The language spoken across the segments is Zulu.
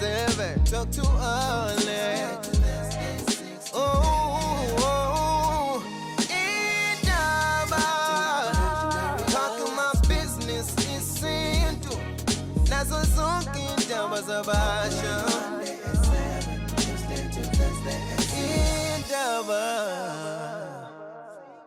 7. Talk to Alex. Oh, indaba. Talk my business isintu. Nazo zonke indaba zabasha. Indaba.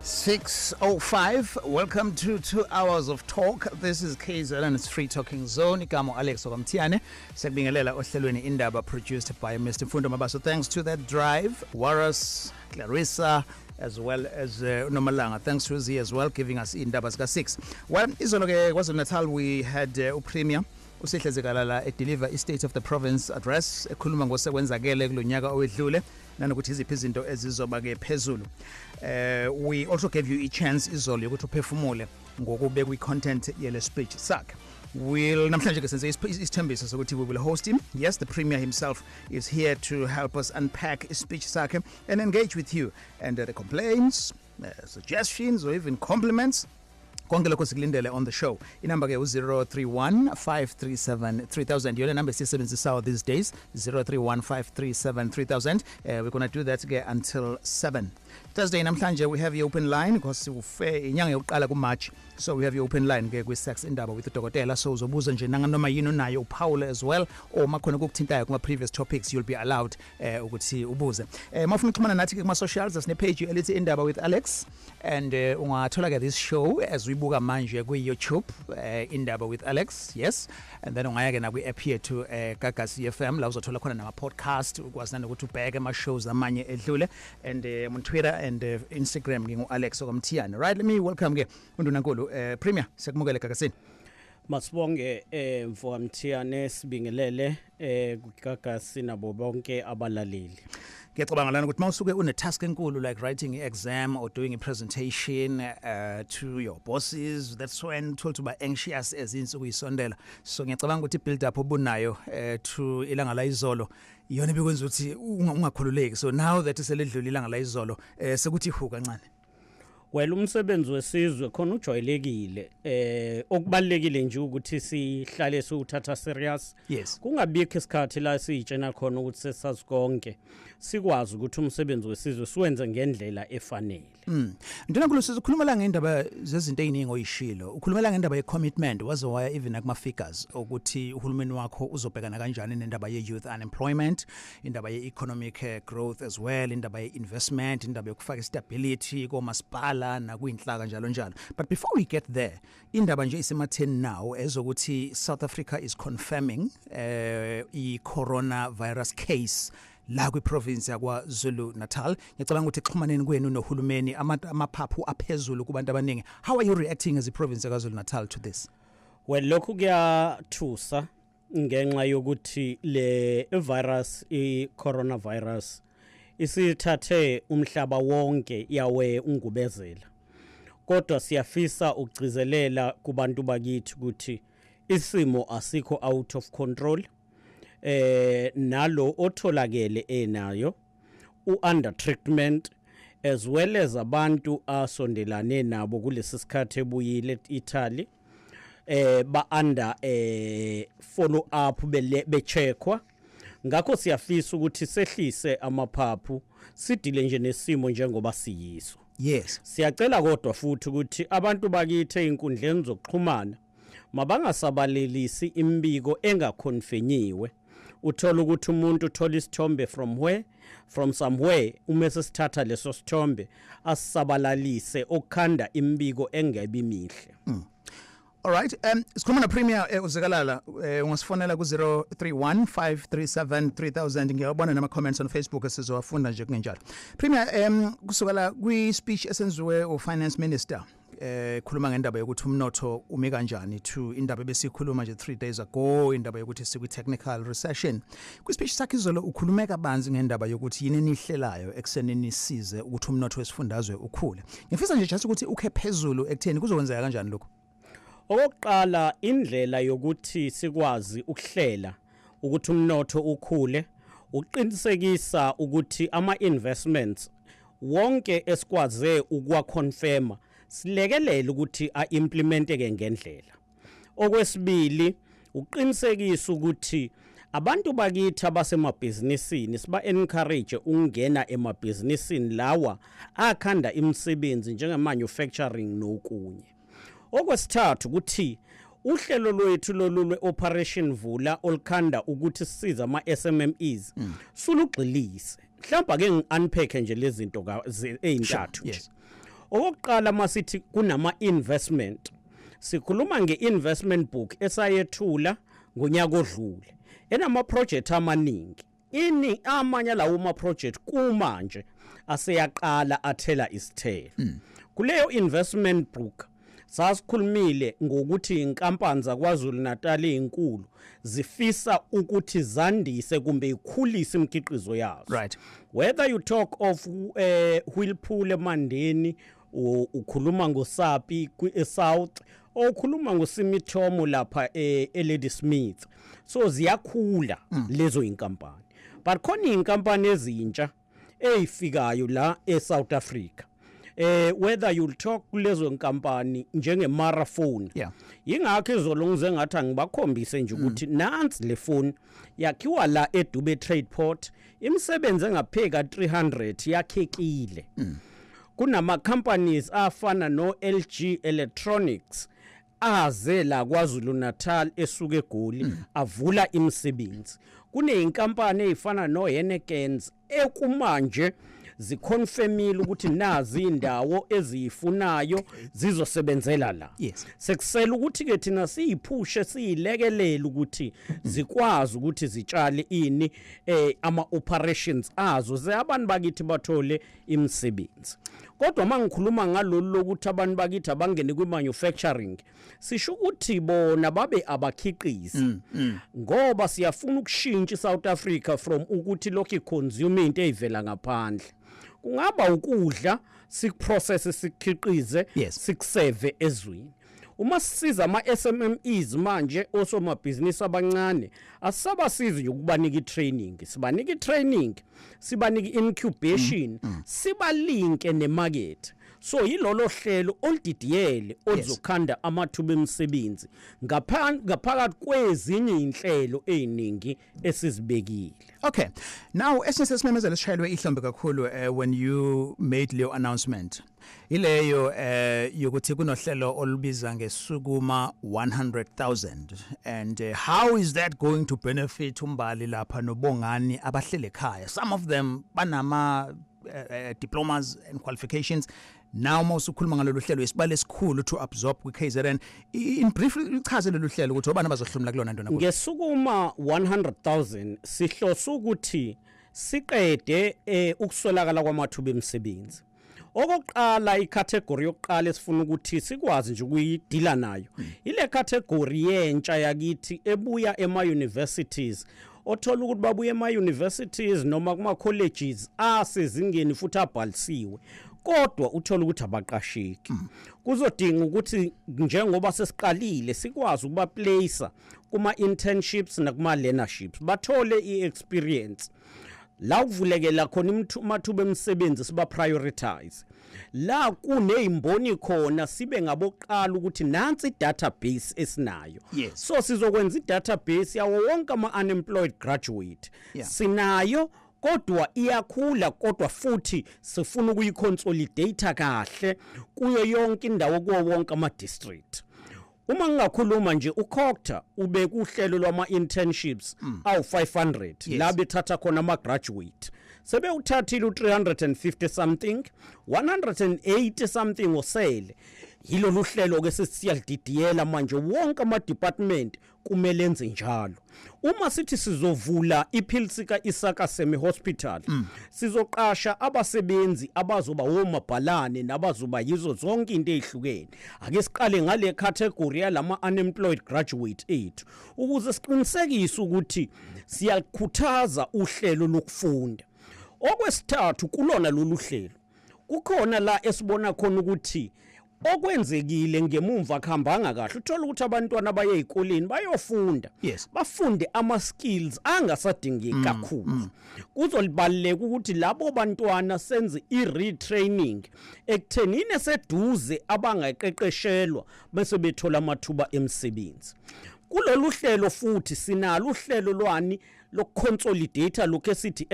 6:05. Welcome to 2 hours of talk. This is KZN and it's Free Talking Zone. Igama Alex Okamthiyane. Sekubingelela ohlelweni Indaba, produced by Mr. Mfundo Mabaso. Thanks to that drive, Waras, Clarissa, as well as Nomalanga. Thanks to Z as well, giving us Indaba sika 6. Well, izolo ke KwaZulu Natal we had uPremier uSihle Zikalala edeliver i-State of the Province Address, ekhuluma ngosekwenzakele kulonyaka owedlule nanokuthi iziphi izinto ezizoba ke phezulu. We also gave you a chance izolo yokuthi uphefumule ngokubeka i-content yele speech sakhe. We'll namhlanje ke senze isithembiso sokuthi we will host him. Yes, the premier himself is here to help us unpack speech sakhe and engage with you and the complaints, suggestions or even compliments, konke lokho sikulindele on the show. Inamba ke u-031 537 3000, yona number esiyisebenzisayo these days, 031 537 3000. We're gonna do that ke until 7. Thursday namhlanje we have your open line because ufe inyanga yokuqala ku-March, so we have your open line ke kwi-Sex Indaba with udokotela. So uzobuza nje nanganoma yini onayo, uphawule as well, or makhona kokuthintayo kuma-previous topics, you'll be allowed ukuthi ubuze. Mawufuna ukuxhumana nathi ke kuma-socials, sine-page elithi Indaba with Alex, and ungathola ke this show as uyibuka manje kwi-YouTube, Indaba with Alex, yes, and then ungaya ke nakwi-app yethu, Gagasi FM, la uzothola khona nama-podcast, ukwazi nanokuthi ubheke ama-shows amanye edlule, and on Twitter and Instagram ngingu-Alex Okamthiyane. Right, let me welcome ke undunankulu. Premier, siyakumukele Gagasini. Masibonge, mfoka Mthiyane, sibingelele kuGagasi nabo bonke abalaleli. Ngiyacabanga lana ukuthi mawusuke une-task enkulu like writing i-exam or doing a presentation to your bosses, that's when uthola ukuthi uba anxious as insuku isondela. So ngiyacabanga ukuthi i-build up obunayo to ilanga la izolo iyona ebikwenza ukuthi ungakhululeki. So now that seledlule ilanga la izolo, sekuthi hu kancane. Well, umsebenzi wesizwe khona ujwayelekile. Okubalekile nje ukuthi sihlale siwuthatha serious. Kungabikho isikhathi la siyitshena khona ukuthi sesazi konke. Sikwazi ukuthi umsebenzi wesizwe siwenze ngendlela efanele. Ndunankulu, sizokhuluma la ngendaba zezinto eziningi oyishilo. Ukhulumela ngendaba ye-commitment, waze waya even nakuma figures ukuthi uhulumeni wakho uzobhekana kanjani nendaba ye-youth unemployment, indaba ye-economic growth as well, indaba ye-investment, indaba yokufaka stability komasipala nakwinhlaka, njalo njalo. But before we get there, indaba nje isematheni now ezokuthi South Africa is confirming i-coronavirus case la kwiprovince yakwaZulu Natal. Ngicabanga ukuthi exhumaneni kwenu nohulumeni, amaphaphu aphezulu kubantu abaningi. How are you reacting as a province yakwaZulu Natal to this? Well, lokhu kuyathusa ngenxa yokuthi le virus, i coronavirus, isithathe umhlaba wonke yawe ungubezela. Kodwa siyafisa ukugcizelela kubantu bakithi ukuthi isimo asikho out of control. Nalo otholakele enayo u-under treatment, as well as abantu asondelane nabo kulesi sikhathi ebuyile eItaly, ba under follow up, becheckwa. Ngakho siyafisa ukuthi sehlise amaphaphu, sidile nje nesimo njengoba siyiso. Siyacela kodwa futhi ukuthi abantu bakithi einkundleni zokuxhumana mabangasabalelisi imbiko engaconfirmiwe. Uthola ukuthi umuntu uthola isithombe from where, from somewhere, uma sesithatha leso sithombe asisabalalise, okukhanda imbiko engebi mihle. All right, sikhuluma na Premier uZikalala. Ungasifonela ku 031 537 3000. Ngiyabona nama comments on Facebook esizowafunda nje kungenjalo. Premier, kusukela kwi speech esenziwe u finance minister khuluma ngendaba yokuthi umnotho ume kanjani, to indaba besikhuluma nje 3 days ago, indaba yokuthi sikwi technical recession. Kwi speech sakhe izolo ukhulume kabanzi ngendaba yokuthi yini enihlelayo ekuseneni isize ukuthi umnotho wesifundazwe ukhule. Ngifisa nje just ukuthi ukhe phezulu ekutheni kuzokwenzeka kanjani lokho. Okokuqala, indlela yokuthi sikwazi ukuhlela ukuthi umnotho ukhule, uqinisekisa ukuthi ama investments wonke esikwaze ukuwaconfirma, silekelele ukuthi aimplementeke ngendlela. Okwesibili, uqinisekisa ukuthi Abantu bakithi abasemabhizinisini siba encourage ukungena emabhizinisini lawa akhanda imisebenzi njenge manufacturing nokunye. Okwesithathu ukuthi uhlelo lwethu lolu lwe-Operation Vula olukhanda ukuthi sisize ama-SMMEs sulugxilise. Mhlawumbe ake ngi-unpack nje lezi zinto ey'ntathu nje. Okokuqala, masithi kunama investment, sikhuluma nge-investment book esayethula ngonyaka odlule enama project amaningi. Ini amanye lawo ma project kumanje aseyaqala athela isithelo. Kuleyo investment book sasikhulumile ngokuthi inkampani zakwaZulu Natal ezinkulu zifisa ukuthi zandise kumbe ikhulise imikhiqizo yazo. Whether you talk of Whirlpool eMandeni, ukhuluma ngoSapi eSouth, ukhuluma ngoSumitomo lapha eLadysmith, so ziyakhula lezo inkampani. But khona inkampani ezintsha ezifikayo la eSouth Africa, whether you'll talk kulezo nkampani njenge Mara phone. Ingakho izolo ngize ngathi angibakhombise nje ukuthi nansi le phone yakhiwa la eDube Trade Port, imisebenzi engapheka 300 yakhekile. Kunama companies afana no LG Electronics aze la KwaZulu Natal esuke eGoli avula imisebenzi. Kuneyinkampani ezifana no Heineken ekumanje ziconfirmile ukuthi nazi indawo eziyifunayo zizosebenzela la. Sekusela ukuthi ke thina siyiphushe, siyilekelele ukuthi zikwazi ukuthi zitshale ini ama operations azo, ze abantu bakithi bathole imisebenzi. Kodwa mangikhuluma ngalolu lokuthi abantu bakithi abangene kwi manufacturing, sisho ukuthi bona babe abakhiqizi, ngoba siyafuna ukushintsha iSouth Africa from ukuthi lokhu iconsume into ezivela ngaphandle. Kungaba ukudla, sikuprocess, sikukhiqize, sikuseve ezweni. Uma sisiza ama-SMMEs manje, osomabhizinisi abancane, asisabasizi nje ukubanika i-training. Sibanika i-training, sibanika i-incubation, sibalinke nemarket. So yilolo hlelo oludidiyele oluzokhanda amathuba emisebenzi ngaphakathi kwezinye inhlelo eziningi esizibekile. Okay. Now esinye sesimemezelo esishayelwe ihlombe kakhulu when you made leyo announcement, ileyo yokuthi kunohlelo olubiza ngeSukuma 100,000, and how is that going to benefit uMbali lapha noBongani abahlele ekhaya? Some of them banama diplomas and qualifications. Now mawusukhuluma ngalolu hlelo, isibalo esikhulu to absorb kwi-KZN. In brief, ichaze lolu hlelo ukuthi obani abazohlomula kulona, ndona? NgeSukuma 100,000 sihlosa ukuthi siqede ukuswelakala kwamathuba emisebenzi. Okokuqala, icategory yokuqala esifuna ukuthi sikwazi nje ukuyidila nayo ile category yentsha yakithi ebuya ema universities, othola ukuthi babuye ema universities noma kuma colleges asezingeni futhi abhalisiwe, kodwa uthola ukuthi abaqasheki. Kuzodinga ukuthi njengoba sesiqalile sikwazi ukuba place kuma internships nakuma learnerships, bathole iexperience. La kuvulekela khona amathuba emisebenzi siba prioritize, la kunezimboni khona sibe ngabokuqala ukuthi nansi i-database esinayo. So sizokwenza i-database yawo wonke ama-unemployed graduate. Sinayo kodwa iyakhula, kodwa futhi sifuna ukuyiconsolidate kahle kuyo yonke indawo, kuwo wonke ama-district. Uma ngingakhuluma nje, uCogta ube kuhlelo lwama-internships awu-500 la bethatha khona ama-graduate. Sebewuthathile u-350 something, 180 something osele. Yilolu hlelo ke sesiyalididiyela manje, wonke ama-department kumele enze njalo. Uma sithi sizovula iPhilsika Isaka Seme Hospital, sizoqasha abasebenzi abazoba womabhalane nabazoba yizo zonke into ezihlukene. Ake siqale ngale category yalama unemployed graduate ethu ukuze siqinisekise ukuthi siyakhuthaza uhlelo lokufunda. Okwesithathu, kulona lolu hlelo kukhona la esibona khona ukuthi okwenzekile ngemumva kuhambanga kahle. Uthola ukuthi abantwana baye ezikoleni bayofunda, bafunde ama skills angasadingeki kakhulu. Kuzolibaleka ukuthi labo bantwana senze i-retraining ekutheni ineseduze abangaqeqeshelwa bese bethola amathuba emisebenzi. Kulolu hlelo futhi sinalo uhlelo lwani lokuconsolidate lokho esithi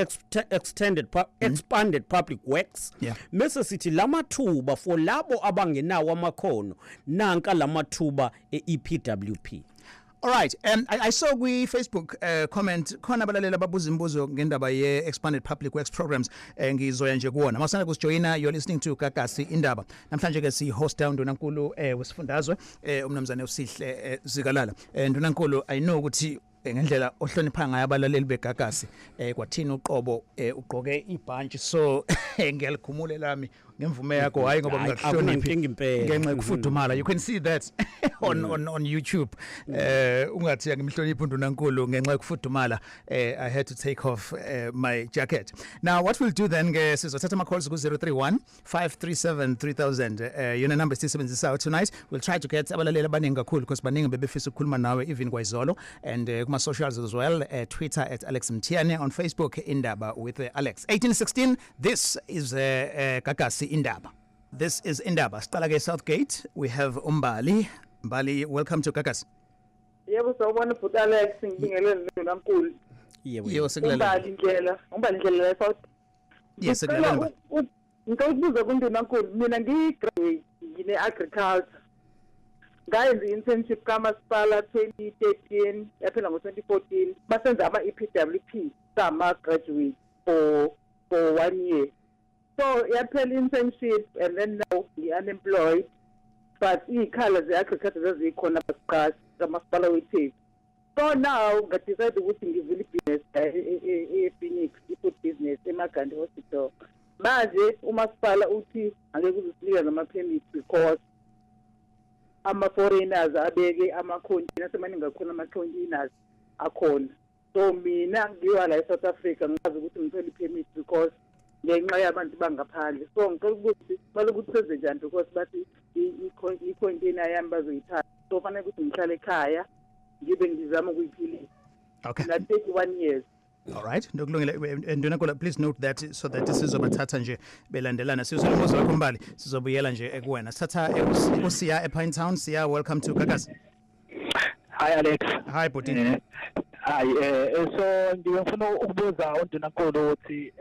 extended expanded public works. Mase sithi lamathuba for labo abangenawo amakhono, nanka lamathuba e-EPWP. All right. I saw kwi Facebook comment khona abalaleli ababuza imibuzo ngendaba ye expanded public works programs. Ngizoya nje kuwona. Masana kusijoyina, you're listening to Gagasi Indaba. Namhlanje ke si host down Ndunankulu wesifundazwe, umnumzane uSihle Zikalala. Ndunankulu, I know ukuthi ngendlela ohlonipha ngayo abalaleli beGagasi, kwathina uqobo, ugqoke ibhantshi, so ngiyalikhumule lami ngemvume yakho, hayi ngoba Hayi, ngingakuhloniphi, akunankinga impela. Ngenxa yokufudumala. You can see that on YouTube. Ungathi angimhloniphi uNdunankulu ngenxa yokufudumala. I had to take off my jacket. Now what we'll do then ke, sizothatha ama calls ku 031 537 3000, yona number esisebenzisayo tonight. We'll try to get abalaleli abaningi kakhulu because baningi bebefisa ukukhuluma nawe even kwayizolo, and kuma socials as well, Twitter @AlexMthiyane, on Facebook Indaba with Alex. 1816, this is Gagasi Indaba. This is Indaba. Siqala ke Southgate. We have uMbali. Mbali, welcome to Gagasi. Yebo, sawubona bhuti Alex, ngibingelele noNdunankulu. Yebo. Yebo, sikulalela. Umbali Ndlela, uMbali Ndlela la South. Yes, sikulalela, Mbali. Ngicela ukubuza kuNdunankulu, mina ngiyi-graduate, ngine-agriculture. Ngayenza i-internship kamasipala 2013, yaphela ngo-2014. Basenza ama-EPWP sama-graduate for one year. So yaphela i-internship and then now ngi-unemployed, but iy'khala ze-agriculture zazikhona, basiqasha kamasipala weTheku. So now ngadecide ukuthi ngivule ibhizinesi e-Phoenix, i-food business eMagandi Hospital. Manje umasipala uthi angeke uzosinikeza ama-permit because ama-foreigners abeke ama-container, semaningi kakhulu ama-containers akhona. So mina ngiwa la e-South Africa, ngiyazi ukuthi ngithole i-permit because ngenxa yabantu bangaphandle. So ngicela ukuthi kumele ukuthi senze njani, because bathi i-container yami bazoyithatha, so fanele ukuthi ngihlale ekhaya ngibe ngizama ukuyiphilisa. Na 31 years. All right. Ndokulungile, Ndunankulu, please note that so that sizobathatha nje belandelana. Sizwe umbuzo wakho, Mbali, sizobuyela nje ekuwena. Sithatha uSiya ePine Town. Siya, welcome to Gagasi. Hi Alex. Hi bhuti. Hi, so ngifuna ukubuza uNdunankulu ukuthi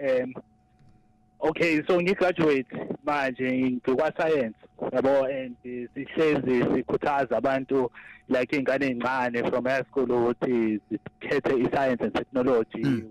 okay, so ngigraduate manje, ngikwa science yabo, and sihlezi sikhuthaza abantu like ingane ezincane from high school ukuthi zikhethe i-science and technology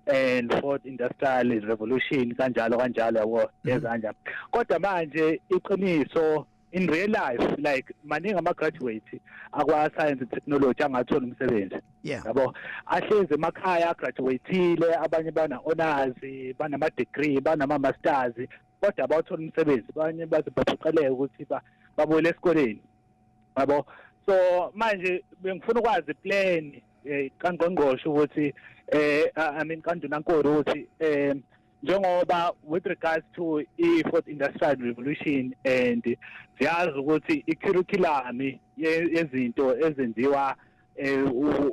and fourth industrial revolution, kanjalo kanjalo yabo, ezanja. Kodwa manje iqiniso, in real life, like maningi ama graduate akwa science and technology angathola umsebenzi yabo, ahlezi emakhaya, graduateile, abanye bana honors, banama degree, banama masters, kodwa abawuthola umsebenzi. Abanye baze baphoqeleke ukuthi babuyele esikoleni yabo. So manje bengifuna ukwazi plan kangqongqoshe ukuthi I mean kaNdunankulu ukuthi njengoba with regards to i-fourth industrial revolution, and siyazi ukuthi i-curriculum yezinto ezenziwa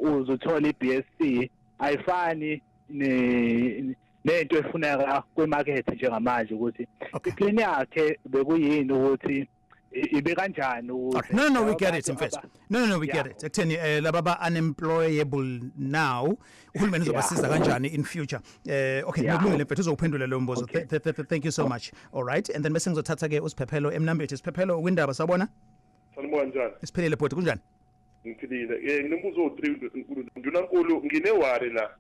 uzothola i-BSc ayifani nento efuneka kwimarket njengamanje, ukuthi iplan yakhe bekuyini, ukuthi ibe kanjani ukuthi No, we get it, mfethu. No, we get it. Ekutheni laba ba unemployable now, uhulumeni uzobasiza kanjani in future. Okay, nokulungile mfethu, uzowuphendula lo mbuzo. Thank you so much. All right, and then bese ngizothatha ke uSiphephelo eMnambithi. Siphephelo, kwindaba, sawubona? Sanibona, njani? Siphilile bhuti, kunjani? Ngiphilile. Nginombuzo o3, Ndunankulu, ngine worry la.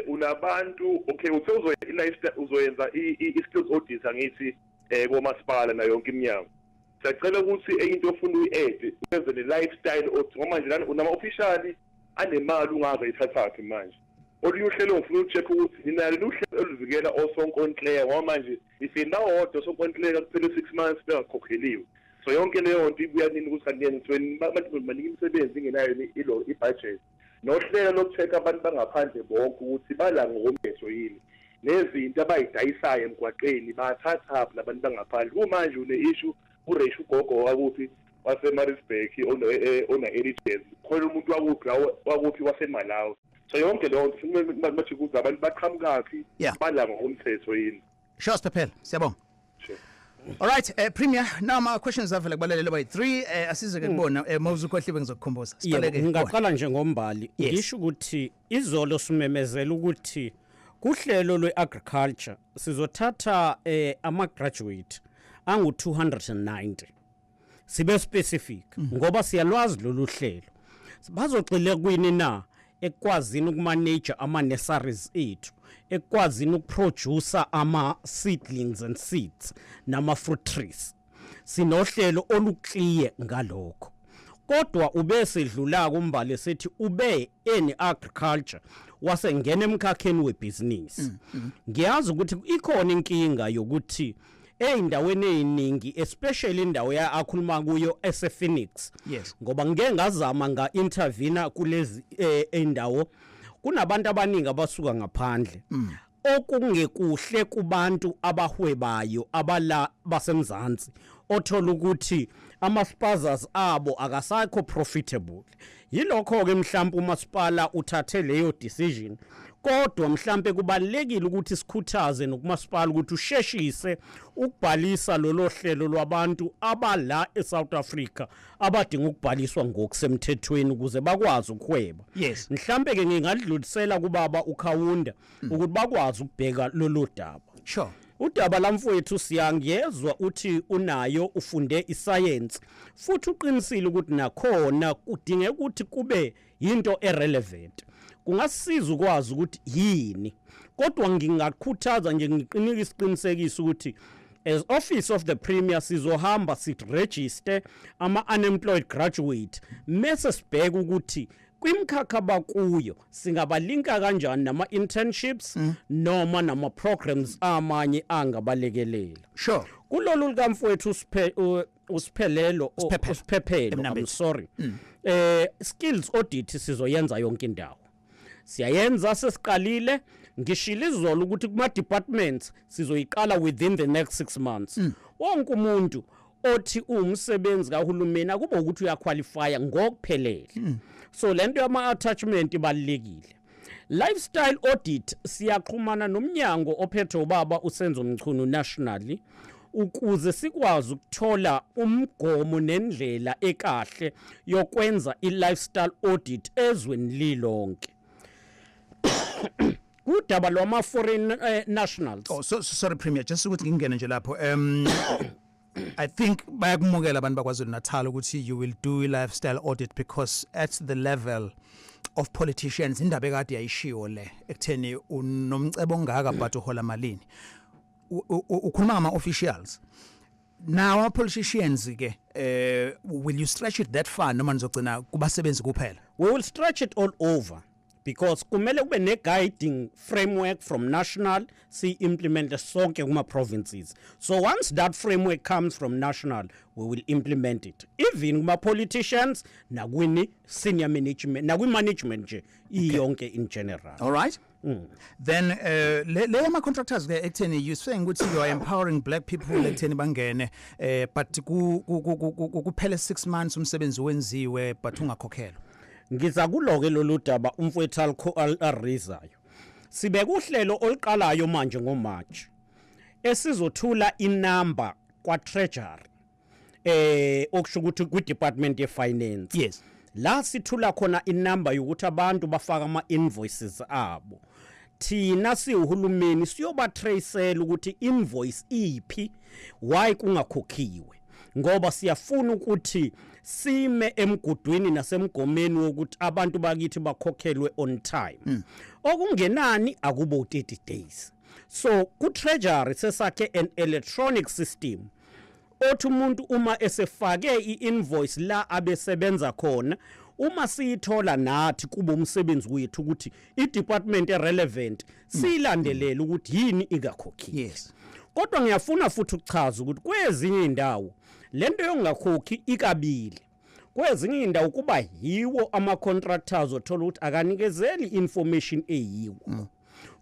Unabantu, okay, uthe uzoya i-lifestyle, uzoyenza i-skills audit, angithi, komasipala nayo yonke iminyango. Siyacela ukuthi enye into ofuna uyi-add, wenze ne-lifestyle audit, ngoba manje lana unama-official anemali ungaze ayithathaphi manje. Olunye uhlelo ngifuna uku-check ukuthi ninalo uhlelo oluvikela osonkontileka, ngoba manje isindawo wodwa osonkontileka kuphela 6 months bengakhokheliwe. So yonke leyo nto ibuya nini ukuthi kanti yena abantu banika imisebenzi ingenayo ilo i-budget. Nohlelo loku-check abantu bangaphandle bonke ukuthi bala ngokomthetho yini, nezinto abayidayisayo emgwaqeni bathathaphi labantu bangaphandle. Kumanje une-issue ureshu ugogo wakuphi waseMaritzburg ona eligible, khona umuntu wakuphi wakuphi waseMalawi. So yonke leyo nto bathi ukuthi abantu baqhamukaphi, bala ngokomthetho yini. Sure, Siphephelo, siyabonga. Sure. All right, Premier, now my questions avele kubalele by 3, asize ke kubona, mawuzukhohliwe ngizokukhumbuza. Siqale ke. Ngingaqala nje ngombali. Ngisho ukuthi izolo simemezela ukuthi kuhlelo lweagriculture sizothatha ama graduate angu 290. Sibe specific ngoba siyalwazi lolu hlelo. Bazogxile kwini na? Ekwazini ukumanage ama nurseries ethu, ekwazini ukuproduce ama seedlings and seeds nama fruit trees. Sinohlelo oluclear ngalokho. Kodwa ube sedlula kumbali sethi ube eni agriculture wasengena emkhakheni webusiness. Ngiyazi ukuthi ikhona inkinga yokuthi eyindaweni eziningi, especially indawo ya akhuluma kuyo ese Phoenix. Ngoba ngeke ngazama nga intervene kulezi endawo, kunabantu abaningi abasuka ngaphandle. Okungekuhle kubantu abahwebayo abala basemzansi, othola ukuthi ama spazas abo akasakho profitable. Yilokho ke mhlawumbe umasipala uthathe leyo decision, kodwa mhlambe kubalekile ukuthi sikhuthaze nokumasipala ukuthi usheshise ukubhalisa lolo hlelo lwabantu abala eSouth Africa abadinga ukubhaliswa ngokusemthethweni ukuze bakwazi ukuhweba. Mhlambe ke ngingadlulisela kubaba uKhawunda ukuthi bakwazi ukubheka lolu daba. Udaba lamfowethu siyangezwa uthi unayo, ufunde iscience, futhi uqinisile ukuthi nakhona kudingeka ukuthi kube into erelevant. Kungasiza ukwazi ukuthi yini, kodwa ngingakhuthaza nje ngiqinike isiqinisekiso ukuthi as Office of the Premier sizohamba siregister ama unemployed graduate, mase sibheka ukuthi kwimkhakha bakuyo singabalinka kanjani nama internships noma nama programs amanye angabalekelela. Kulolu likamfowethu usiphelelo usiphephelo, I'm sorry, skills audit sizoyenza yonke indawo. Siyayenza, sesiqalile. Ngishilo izolo ukuthi kuma departments sizoyiqala within the next 6 months. Wonke umuntu othi umsebenzi kahulumeni akube ukuthi uyaqualify ngokuphelele. So lento yama attachment ibalekile. Lifestyle audit siyaqhumana nomnyango ophethe ubaba uSenzo Mchunu nationally ukuze sikwazi ukuthola umgomo nendlela ekahle yokwenza i-lifestyle audit ezweni lilonke. Kudaba lwama foreign nationals. Oh, so sorry Premier, just ukuthi ngingene nje lapho. I think bayakumukela abantu bakwaZulu Natal ukuthi you will do a lifestyle audit because at the level of politicians indaba ekade yayishiwo le ekutheni unomcebo ongaka but uhola malini. Ukhuluma ngama officials. Now our politicians ke, will you stretch it that far noma nizogcina kubasebenzi kuphela? We will stretch it all over because kumele kube ne guiding framework from national si implement sonke kuma provinces. So once that framework comes from national, we will implement it even kuma politicians nakwini senior management nakwi management nje iyonke in general. All right. Then le ama contractors ke ekutheni you saying ukuthi you are empowering black people ekutheni bangene, but kuphele 6 months umsebenzi wenziwe but ungakhokhelwa. Ngiza kuloke lolu daba umfowethu alrizayo. Sibeka uhlelo oluqalayo manje ngoMarch esizothula inamba kwa Treasury, okusho ukuthi kwi Department ye Finance. La sithula khona inamba yokuthi abantu bafaka ama invoices abo. Thina siwuhulumeni siyoba tracela ukuthi invoice iphi, why kungakhokhiwe, ngoba siyafuna ukuthi sime emgudwini nasemgomeni wokuthi abantu bakithi bakhokhelwe on time. Okungenani akubo 30 days. So ku Treasury sesakhe an electronic system othi umuntu uma esefake i-invoice la abesebenza khona, uma siyithola nathi kube umsebenzi wethu ukuthi i-department erelevant siyilandelele ukuthi yini ingakhokhi. Kodwa ngiyafuna futhi ukuchaza ukuthi kwezinye indawo lento yongakhokhi ikabili. Kwezinye indawo kuba yiwo ama contractors othola ukuthi akanikezeli information eyiwo.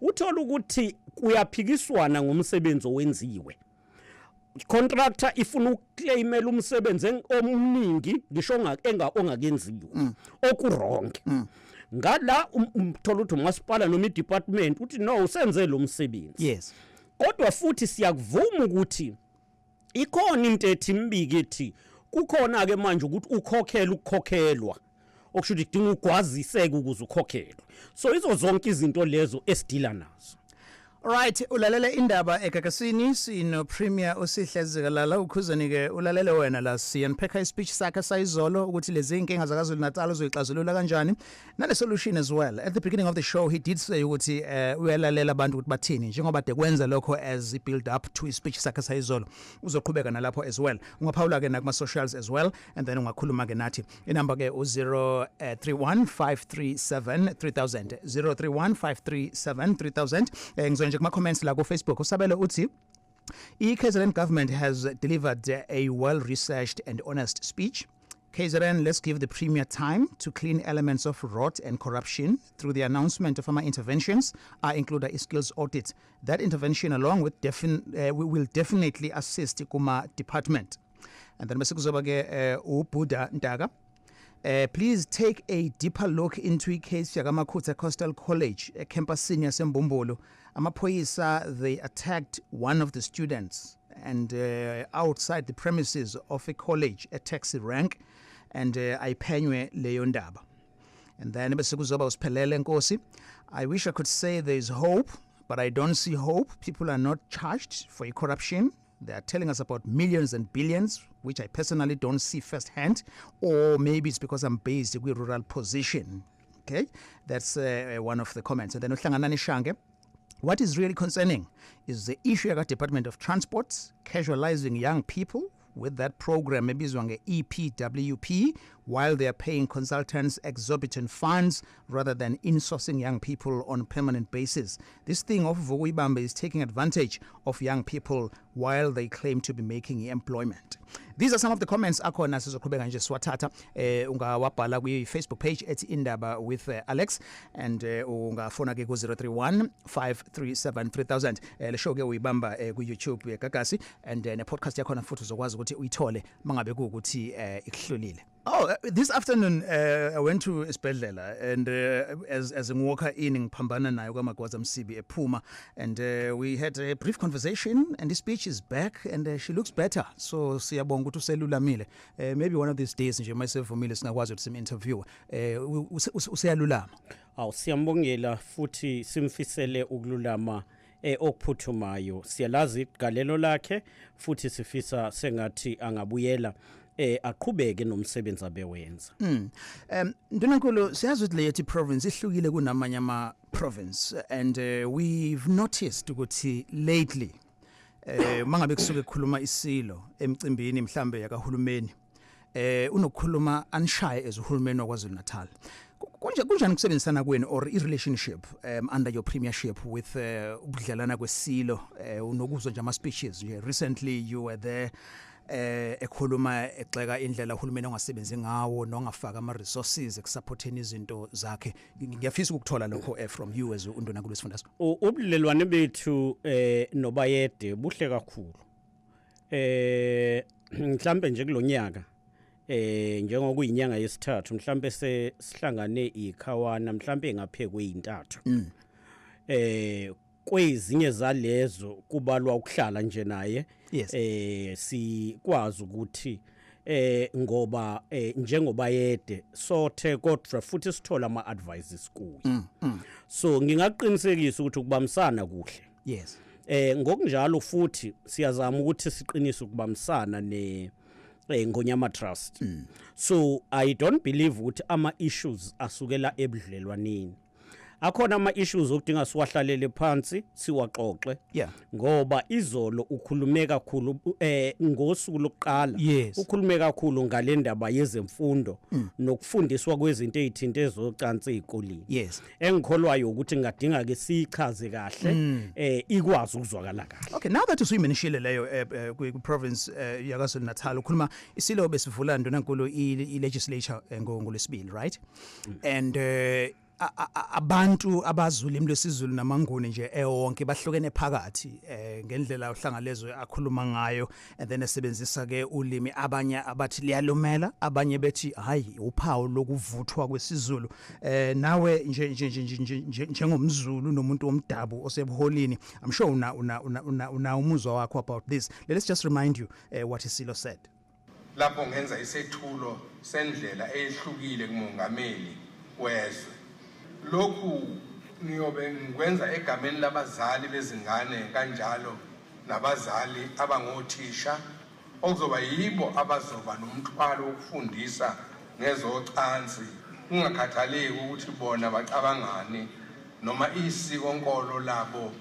Uthola ukuthi kuyaphikiswana ngomsebenzi owenziwe. Contractor ifuna ukuclaimela umsebenzi omningi ngisho ongakenziwa oku wrong. Ngala uthola ukuthi umasipala noma i-department uthi no usenze lo msebenzi. Kodwa futhi siyakuvuma ukuthi Ikhona into ethi imbiki ethi kukhona ke manje ukuthi ukhokhela ukukhokhelwa, okusho ukuthi kudinga ugwaziseke ukuze ukhokhelwe. So izo zonke izinto lezo esidila nazo. Right, ulalele Indaba eGagasini, sino Premier uSihle Zikalala. Ukhuzeni ke ulalele wena la, siyanphekha ispeech sakhe sayizolo ukuthi lezi inkinga zakaZulu Natal uzoyixazulula kanjani nale solution as well. At the beginning of the show he did say ukuthi uyalalela abantu ukuthi bathini, njengoba de kwenza lokho as he build up to ispeech sakhe sayizolo, uzoqhubeka nalapho as well. Ungaphawula ke nakuma socials as well and then ungakhuluma ke nathi. Inamba ke u031 537 3000, 031 537 3000. Ngizoya nje kuma comments la ku Facebook. Usabelo uthi i-KZN government has delivered a well-researched and honest speech. KZN, let's give the Premier time to clean elements of rot and corruption through the announcement of our interventions. I include a skills audit. That intervention along with we will definitely assist kuma department. And then bese kuzoba ke uBuddha Ntaka. Please take a deeper look into icase yakaMakhutha Coastal College ecampusini yaseMbumbulu. Amaphoyisa, they attacked one of the students and outside the premises of a college, a taxi rank, and ayiphenywe leyo ndaba. And then bese kuzoba usiphelele Nkosi. I wish I could say there is hope, but I don't see hope. People are not charged for corruption. They are telling us about millions and billions, which I personally don't see firsthand, or maybe it's because I'm based in a rural position. Okay, that's one of the comments. And then uHlanganani Shange, what is really concerning is the issue of Department of Transport casualizing young people with that program ebizwa nge-EPWP while they are paying consultants exorbitant funds rather than insourcing young people on permanent basis. This thing of Vukuyibambe is taking advantage of young people while they claim to be making employment. These are some of the comments akhona, sizoqhubeka nje siwathatha. Ungawabhala kwi-Facebook page ethi Indaba with Alex and ungafona ke ku-031 537 3000. Le show ke uyibamba ku-YouTube yeGagasi and ne-podcast yakhona futhi uzokwazi ukuthi uyithole mangabe kuwukuthi ikuhlulile. Oh, this afternoon I went to isibhedlela and as ngiwalka in ngiphambana nayo kwaMagwaza Msibi ephuma and we had a brief conversation and the speech is back and she looks better, so siyabonga ukuthi uselulamile. Maybe one of these days nje mayisevumile singakwazi ukuthi sim-interview. Useyalulama. Awu, siyambongela futhi simfisele ukululama okuphuthumayo. Siyalazi igalelo lakhe futhi sifisa sengathi angabuyela aqhubeke nomsebenzi abewenza. Ndunankulu, siyazi ukuthi le yethu province ihlukile kunamanye ama province and we've noticed ukuthi lately mangabe kusuke kukhuluma isilo emcimbini mhlambe yakahulumeni, unokukhuluma anishaye as uhulumeni waKwaZulu Natal. Kunje kunjani kusebenzisana kwenu or i relationship under your premiership with ubudlelana kwesilo? Unokuzwa nje ama speeches nje, recently you were there ekhuluma exeka indlela uhulumeni ongasebenzi ngawo nongafaka ama resources ekusupporteni izinto zakhe. Ngiyafisa ukuthola lokho from you as undunankulu wesifundazwe. Ubudlelwane bethu nobayede buhle kakhulu. Mhlambe nje kulonyaka, njengokuyinyanga yesithathu, mhlambe sesihlangane ikhawana mhlambe engaphekwe intathu. Kwezinye zalezo kubalwa ukuhlala nje naye sikwazi ukuthi ngoba njengoba yede sothe kodwa futhi sithola ama advices kuye. So ngingaqinisekisa ukuthi ukubambisana kuhle. Ngokunjalo futhi siyazama ukuthi siqinise ukubambisana ne Ngonyama Trust. So I don't believe ukuthi ama issues asukela ebudlelwaneni. Akhona ama issues okudinga siwahlalele phansi siwaxoxe. Ngoba izolo ukhulume kakhulu ngosuku lokuqala. Ukhulume kakhulu ngale ndaba yezemfundo nokufundiswa kwezinto ezithinta ezocansi ezikoleni. Engikholwayo ukuthi ngadinga ke sichaze kahle ikwazi ukuzwakala kahle. Okay, now that usuyimentionile leyo kwi province yaKwaZulu Natal, ukhuluma isilo besivula, ndunankulu, i legislature ngolwesibili, right? And Abantu abazulimi lwesiZulu namaNguni nje ewonke bahlukene phakathi ngendlela uHlangalezwe akhuluma ngayo, and then esebenzisa ke ulimi abanye abathi liyalumela, abanye bethi hayi, uphawu lokuvuthwa kwesiZulu. Nawe nje nje nje njengomZulu nomuntu womdabu osebuholini, I'm sure una umuzwa wakho about this. Let's just remind you what iSilo said. Lapho ngenza isethulo sendlela ehlukile kumongameli wezwe, lokhu ngiyobe ngikwenza egameni labazali bezingane kanjalo nabazali abangothisha okuzoba yibo abazoba nomthwalo wokufundisa ngezocansi, kungakhathaleki ukuthi bona bacabangani noma isiko nkolo labo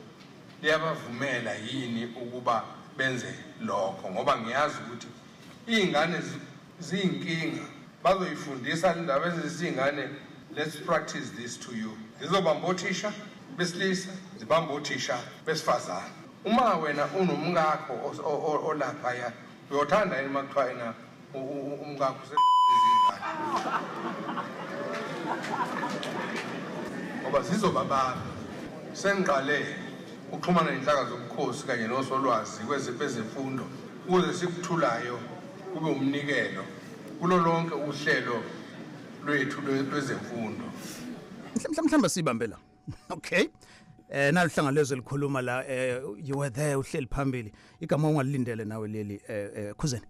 liyabavumela yini ukuba benze lokho, ngoba ngiyazi ukuthi iy'ngane ziyinkinga, bazoyifundisa le ndaba ezizingane. Let's practice this to you. Zizobamba othisha besilisa, zibamba othisha besifazane. Uma wena unomkakho olaphaya, uyothanda yini uma kuthiwa yena umkakho usezingane? Ngoba zizobabamba. Sengiqale ukuxhumana nenhlaka zobukhosi kanye nosolwazi kwezemfundo ukuze sikuthulayo kube umnikelo kulo lonke uhlelo lwethu lwezemfundo. Mhlawumbe sibambe la. Okay, nalo Hlangalezwe likhuluma la. You were there, uhleli phambili. Igama ungalindele nawe leli, Khuzeni?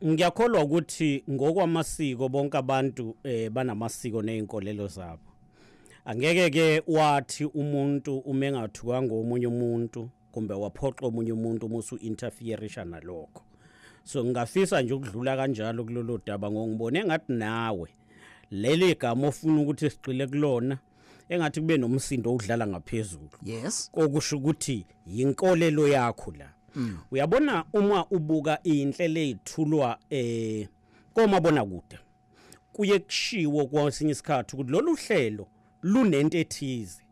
Ngiyakholwa ukuthi ngokwamasiko bonke abantu banamasiko nezinkolelo zabo. Angeke ke wathi umuntu uma engathukanga omunye umuntu kumbe waphoqa omunye umuntu musu interferisha nalokho. So ngingafisa nje ukudlula kanjalo kulolu daba, ngongibone engathi nawe leli gama ofuna ukuthi sigxile kulona engathi kube nomsindo odlala ngaphezulu. Okusho ukuthi yinkolelo yakho la. Uyabona, uma ubuka inhlelo ezithulwa komabona kude, kuye kushiwo kwesinye isikhathi ukuthi lolu hlelo lunento ethize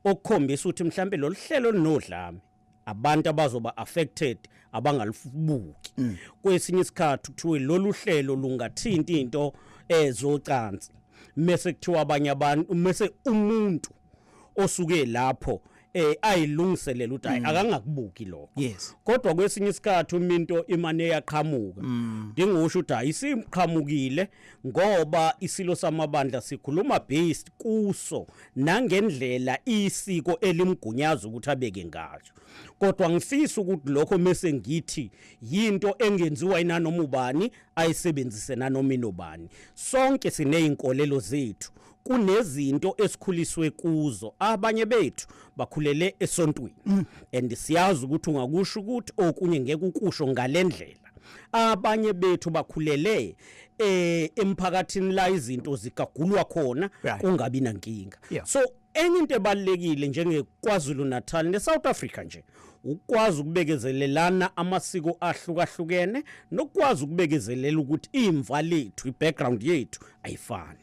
okukhombisa ukuthi mhlambe lolu hlelo lunodlame, abantu abazoba affected abangalibuki. Kwesinye isikhathi kuthiwe lolu hlelo lungathinta into ezocansi, mase kuthiwa abanye abantu, mase umuntu osuke lapho ayilungiselela ukuthi hayi, akangakubuki lokho. Kodwa kwesinye isikhathi uma into imane yaqhamuka, ndingusho ukuthi hayi, isimqhamukile, ngoba isilo samabandla sikhuluma based kuso nangendlela isiko elimgunyaza ukuthi abeke ngayo. Kodwa ngifisa ukuthi lokho mase ngithi yinto engenziwa inanoma ubani ayisebenzise nanoma inobani. Sonke sineyinkolelo zethu, kunezinto esikhuliswe kuzo. Abanye bethu bakhulele esontweni and siyazi ukuthi ungakusho ukuthi okunye ngeke ukusho ngalendlela. Abanye bethu bakhulele emphakathini la izinto zigagulwa khona kungabi nankinga. So enye into ebalekile njenge KwaZulu Natal neSouth Africa nje, ukwazi ukubekezelelana amasiko ahlukahlukene nokwazi ukubekezelela ukuthi imva lethu, ibackground yethu ayifani.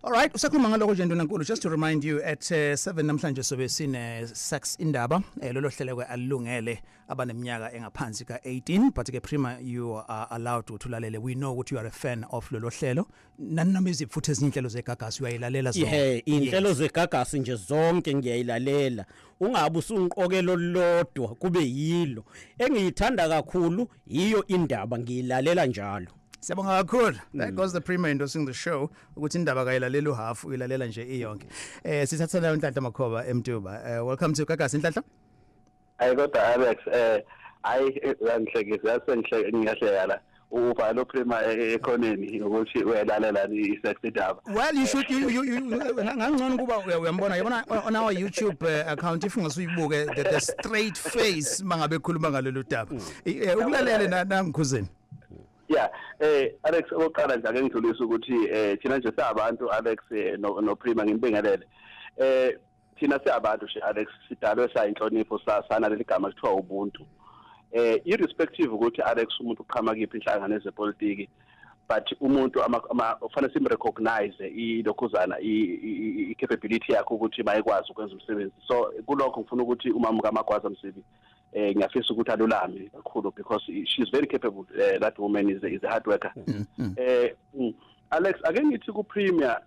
All right, usakhuluma ngalokho nje, Ndunankulu, just to remind you, at 7 namhlanje sobe sine sex indaba. Lolo hlelo ke alungele abaneminyaka engaphansi ka18, but ke Prima, you are allowed to ulalele. We know ukuthi you are a fan of lolo hlelo. Nanoma iziphi futhi ezinye inhlelo zeGagasi uyayilalela zonke? Ihe, inhlelo zeGagasi nje zonke ngiyayilalela. Ungabe usungiqokelo olulodwa kube yilo. Engiyithanda kakhulu yiyo indaba, ngiyilalela njalo. Siyabonga kakhulu. That goes the Prima endorsing the show ukuthi indaba kayilalela uhalf, uyilalela nje iyonke. Sithatha nayo Nhlanhla Makhoba eMtuba. Welcome to Gagasi, Nhlanhla. Hayi kodwa Alex, hayi, uyangihlekisa, yasengihleke, ngiyahleka la. Ubhala uPrima ekhoneni ukuthi uyalalela i-sex indaba. Well, you should you ngangcono kuba uyambona, yabona, on our YouTube account, if ungasuyibuke the straight face mangabe ekhuluma ngalolu daba. Ukulalele nangikhuzeni. Yeah, Alex, okokuqala nje ake ngidlulise ukuthi thina nje sabantu, Alex, no Prima ngimbingelele. Thina siyabantu nje, Alex, sidalwe sayinhlonipho, sana leli gama kuthiwa ubuntu. Irrespective ukuthi, Alex, umuntu uqhama kiphi inhlangano ezepolitiki, but umuntu kufanele sim recognize ilokhuzana i capability yakhe ukuthi mayikwazi ukwenza umsebenzi. So kulokho ngifuna ukuthi umama kaMagwaza Msibi, ngiyafisa ukuthi alulame kakhulu because she's very capable. That woman is a hard worker. Alex, ake ngithi ku Premier,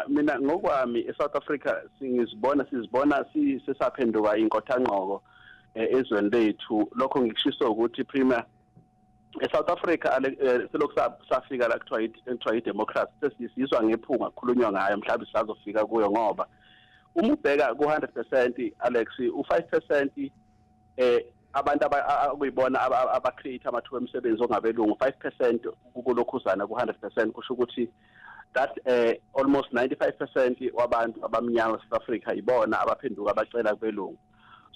mina ngokwami eSouth Africa singizibona sizibona sisaphenduka inkothanqoko ezweni lethu. Lokho ngikushiso ukuthi, Premier, eSouth Africa selokhu safika la kuthiwa i-democracy, sesizwa ngephunga kukhulunywa ngayo, mhlawumbe sisazofika kuyo, ngoba uma ubheka ku-100%, Alex, u-5% abantu akuyibona aba-create amathuba emisebenzi ongabelungu, 5% kulokhuzana ku-100% kusho ukuthi that almost 95% wabantu abamnyama South Africa ibona abaphenduka abacela kubelungu.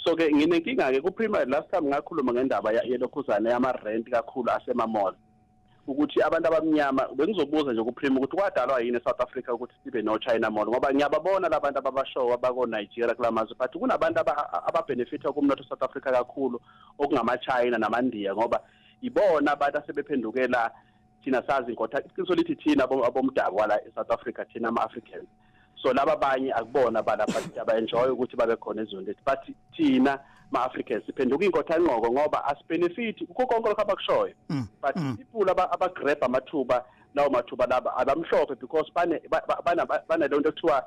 So ke nginenkinga ke ku-Premier. Last time ngakhuluma ngendaba yelokhuzana yama-rent kakhulu asema-mall, ukuthi abantu abamnyama, bengizobuza nje ku-Premier ukuthi kwadalwa yini eSouth Africa ukuthi sibe no-China Mall, ngoba ngiyababona labantu ababashowa abako-Nigeria kulamazwe, but kunabantu ababenefitha kumnotho South Africa kakhulu okungama-China namaNdiya, ngoba ibona abantu asebephendukela thina. Sazi inkotha, iqiniso lithi thina abomdabu wala e-South Africa, thina ama-Africans, so laba abanye akubona balapha aba-enjoy ukuthi babe khona ezweni lethu, but thina ma-Africans siphenduka inkothanqoko ngoba asibenefit kukho konke lokho abakushoyo. But people abagrab amathuba, lawo mathuba laba abamhlophe, because bane lento ekuthiwa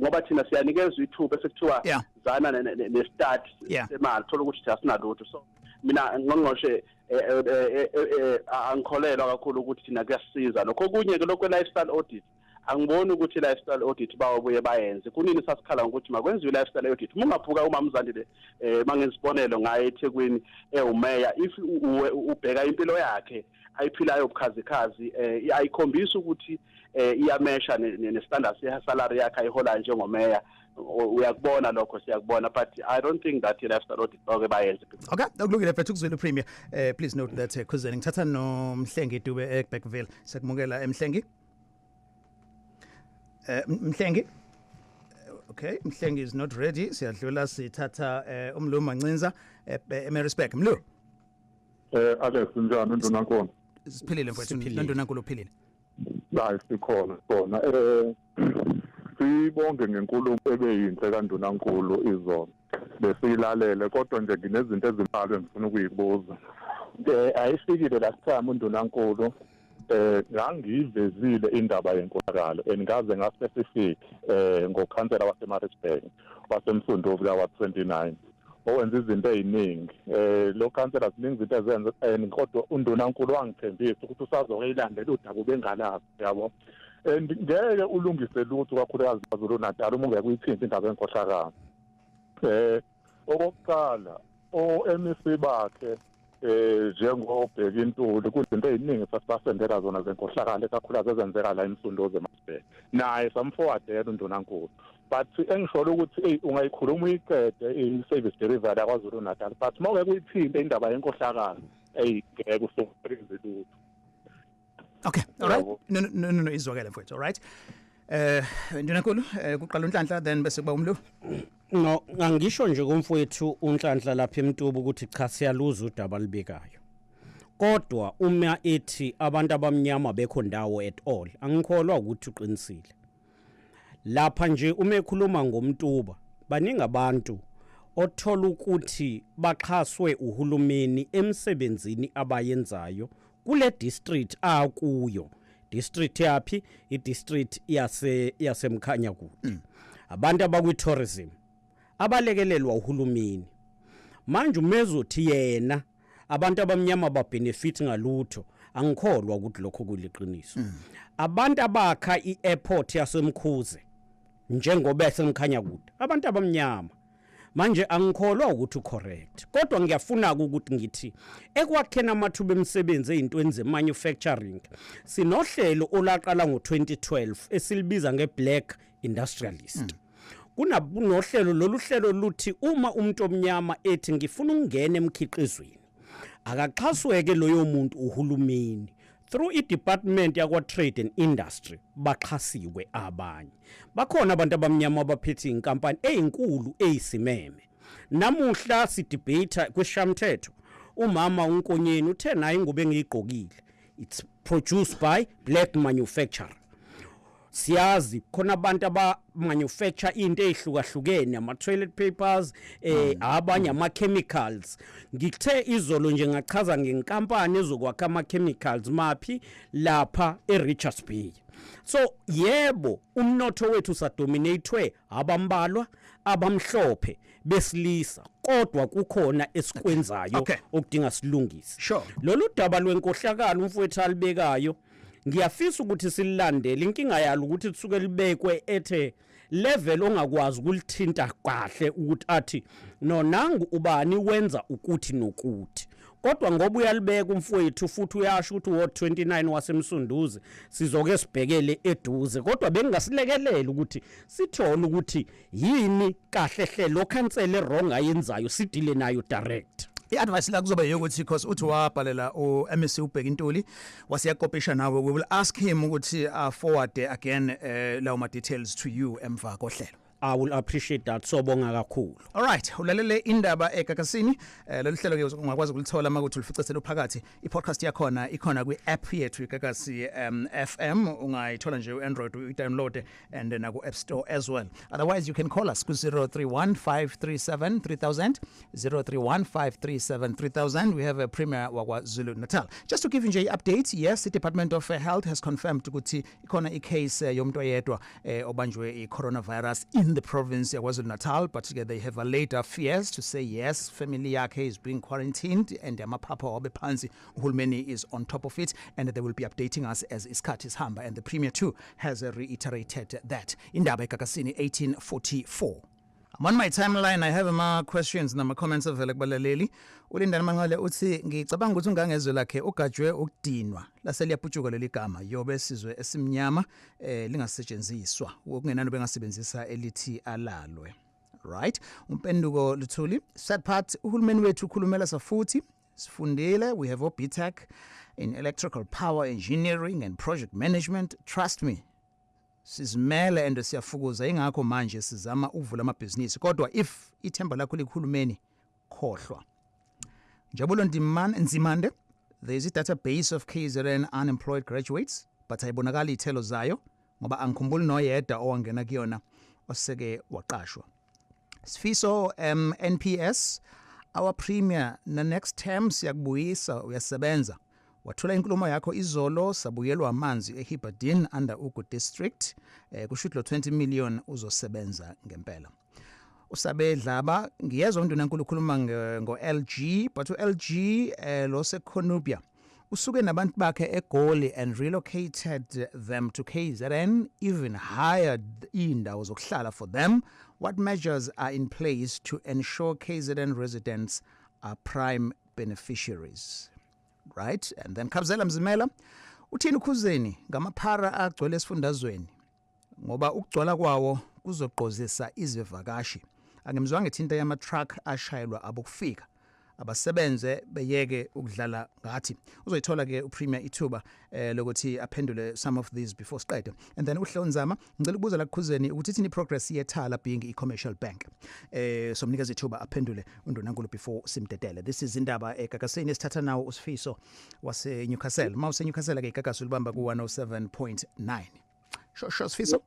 ngoba thina siyanikezwa ithuba esekuthiwa zana ne-start semali, thola ukuthi thina sinalutho. So mina, ngqongqoshe, angikholelwa kakhulu ukuthi thina kuyasisiza lokho. Okunye ke lokho lifestyle audit, angiboni ukuthi i-lifestyle audit bawobuye bayenze. Kunini sasikhala ngokuthi makwenziwe i-lifestyle audit? Uma ungaphuka umama uZandile, mangenza ngaye eThekwini ewumeya, if ubheka impilo yakhe ayiphilayo obukhazikhazi, ayikhombisa ukuthi iyamesha ne-standard salary yakhe ayiholayo njengomeya. Uyakubona lokho, siyakubona, but I don't think that i-lifestyle audit bake bayenze. Okay, okulungile mfethu, kuzwile Premier. Please note that Khuzeni ngithatha noMhlengi Dube eBergville. Sekumukela, eMhlengi. Mhlengi. Okay, Mhlengi is not ready. Siyadlula sithatha uMlu Mancinza eMaritzburg. Mlu. Alex, njani ndunankulu? Siphilile mfowethu, nondunankulu uphilile. Hayi, sikhona khona. Sibonge ngenkulumo ebeyinhle kaNdunankulu izolo. Besiyilalele, kodwa nje nginezinto ezimbalwa engifuna ukuyibuza. Ayifikile last time uNdunankulu, ngangiyivezile indaba yenkohlakalo and ngaze ngaspecific ngokhansela waseMaritzburg waseMsunduzi ka 29 owenza izinto eziningi. Lo khansela ziningi izinto ezenza and kodwa undunankulu wangithembisa ukuthi usazoyilandela udaba, ubengalazi yabo, and ngeke ulungise lutho kakhulukazi KwaZulu Natal uma ungeke uyithinte indaba yenkohlakalo. Okokuqala, o-MEC bakhe njengobheka intuli, kuzinto eziningi sasibasendela zona zenkohlakalo, ekakhulukazi ezenzeka la eMsunduzi eMaritzburg, naye samforwardela undunankulu. But engisholo ukuthi hey, ungayikhuluma uyiqede i-service delivery yaKwaZulu Natal, but uma ungeke uyithinte indaba yenkohlakalo, hey, ngeke usuwenze lutho. Okay, all right. No, izwakele mfowethu. All right. Ndunankulu, kuqala uNhlanhla, then bese kuba uMlu. No, angisho nje kumfowethu uNhlanhla lapha eMtuba ukuthi cha, siyaluza udaba libekayo. Kodwa uma ethi abantu abamnyama bekho ndawo at all, angikholwa ukuthi uqinisile. Lapha nje uma ekhuluma ngomtuba, baningi abantu othola ukuthi baxhaswe uhulumeni emsebenzini abayenzayo kule district akuyo. District yapi? I district yaseMkhanyakude. Abantu abakwi tourism abalekelelwa uhulumeni. Manje umezothi yena abantu abamnyama babenefit ngalutho, angikholwa ukuthi lokho kuliqiniso. Abantu abakha i-airport yaseMkhuze njengoba eseMkhanyakude, abantu abamnyama. Manje angikholwa ukuthi ucorrect, kodwa ngiyafuna ukuthi ngithi ekwakheni amathuba emisebenzi ezintweni ze-manufacturing, sinohlelo olaqala ngo-2012 esilibiza nge-Black Industrialist. Kunohlelo, lolu hlelo luthi uma umuntu omnyama ethi ngifuna ukungena emkhiqizweni, akaxhasweke loyo muntu uhulumeni through i-department yakwa-Trade and Industry. Baxhasiwe abanye, bakhona abantu abamnyama abaphethe inkampani eyinkulu eyisimeme. Namuhla sidebate kwishamthetho, umama uNkonyeni uthe naye ingubo engiyigqokile, it's produced by black manufacturer. Siyazi khona abantu aba manufacture into ezihlukahlukene, ama toilet papers, abanye ama chemicals. Ngithe izolo nje ngachaza ngenkampani ezokwakha ama chemicals maphi lapha eRichards Bay. So yebo, umnotho wethu usadominatwe abambalwa abamhlophe besilisa, kodwa kukhona esikwenzayo okudinga silungise. Lolu daba lwenkohlakalo umfowethu alibekayo, ngiyafisa ukuthi sililandele. Inkinga yalo ukuthi lisuke libekwe ethe level ongakwazi ukulithinta kahle, ukuthi athi no, nangu ubani wenza ukuthi nokuthi, kodwa ngoba uyalibeka umfowethu futhi uyasho ukuthi ward 29 waseMsunduzi, sizoke sibhekele eduze. Kodwa bengingasilekelela ukuthi sithole ukuthi yini kahle hle lo khansela wrong ayenzayo, sidile nayo direct. I-advice la kuzoba yokuthi, because uthi wabhalela u-MEC uBheki Ntuli, wasiyakopisha nawe, we will ask him ukuthi forward again lawo ma details to you emva kohlelo. I will appreciate that, sobonga kakhulu. All right, ulalele Indaba eGagasini. Lolu hlelo ke ungakwazi ukulithola makuthi ulificesele phakathi. I-podcast yakhona ikhona kwi-app yethu iGagasi FM, ungayithola nje u-Android, uyi-download, and naku App Store as well. Otherwise you can call us ku 031 537 3000, 031 537 3000. We have a Premier wakwaZulu Natal. Just to give you nje update, yes, the Department of Health has confirmed ukuthi ikhona i-case yomuntu oyedwa obanjwe i-coronavirus in the province yaKwaZulu Natal, but they have allayed our fears to say yes, family yakhe is being quarantined and amaphapha wabe phansi, uhulumeni is on top of it and they will be updating us as isikhathi sihamba, and the Premier too has reiterated that. Indaba eGagasini, 1844. I'm on my timeline. I have ama questions nama comments avele kubalaleli. Ulindani Manqele uthi, "Ngicabanga ukuthi uNgangezwe lakhe ugajwe ukudinwa. Lase liyaputshuka leli gama yobe sizwe esimnyama, lingasetshenziswa. Okungenani bengasebenzisa elithi alalwe." Right? Umpenduko Luthuli, sad part, uhulumeni wethu ukhulumela safuthi. Sifundile, we have BTech in electrical power engineering and project management. Trust me, sizimele and siyafukuza, ingakho manje sizama ukuvula amabhizinisi, kodwa if ithemba lakho likuhulumeni, khohlwa. Njabulo Ndimane Nzimande, there is a database of KZN unemployed graduates, but ayibonakali ithelo zayo ngoba angikhumbuli noyedwa owangena kuyona oseke waqashwa. Sifiso NPS, our Premier, na next term siyakubuyisa, uyasebenza. Wathola inkulumo yakho izolo, sabuyelwa amanzi eHibberdene under Ugu District, kusho lo 20 million uzosebenza ngempela. Usabe Dlaba, ngiyezwa uNdunankulu ukhuluma ngo LG, but uLG lo seCornubia usuke nabantu bakhe eGoli and relocated them to KZN, even hired indawo zokuhlala for them. What measures are in place to ensure KZN residents are prime beneficiaries? Right, and then Khabzela Mzimela, uthini uKhuzeni ngamaphara agcwele esifundazweni, ngoba ukugcwala kwawo kuzogqozisa izivakashi? Angimzwanga ethinta yama truck ashayelwa abokufika. Abasebenze, beyeke ukudlala ngathi. Uzoyithola ke uPremier ithuba lokuthi aphendule some of these before siqede. And then uHlonzama, ngicela ukubuza la kuKhuzeni ukuthi ithini progress yeThala being i-commercial bank? Somnikeza ithuba aphendule undunankulu before simdedele. This is Indaba eGagasini. Esithatha nawo uSifiso wase Newcastle. Mawuse Newcastle ke, iGagasi ulibamba ku 107.9. Sho Sifiso.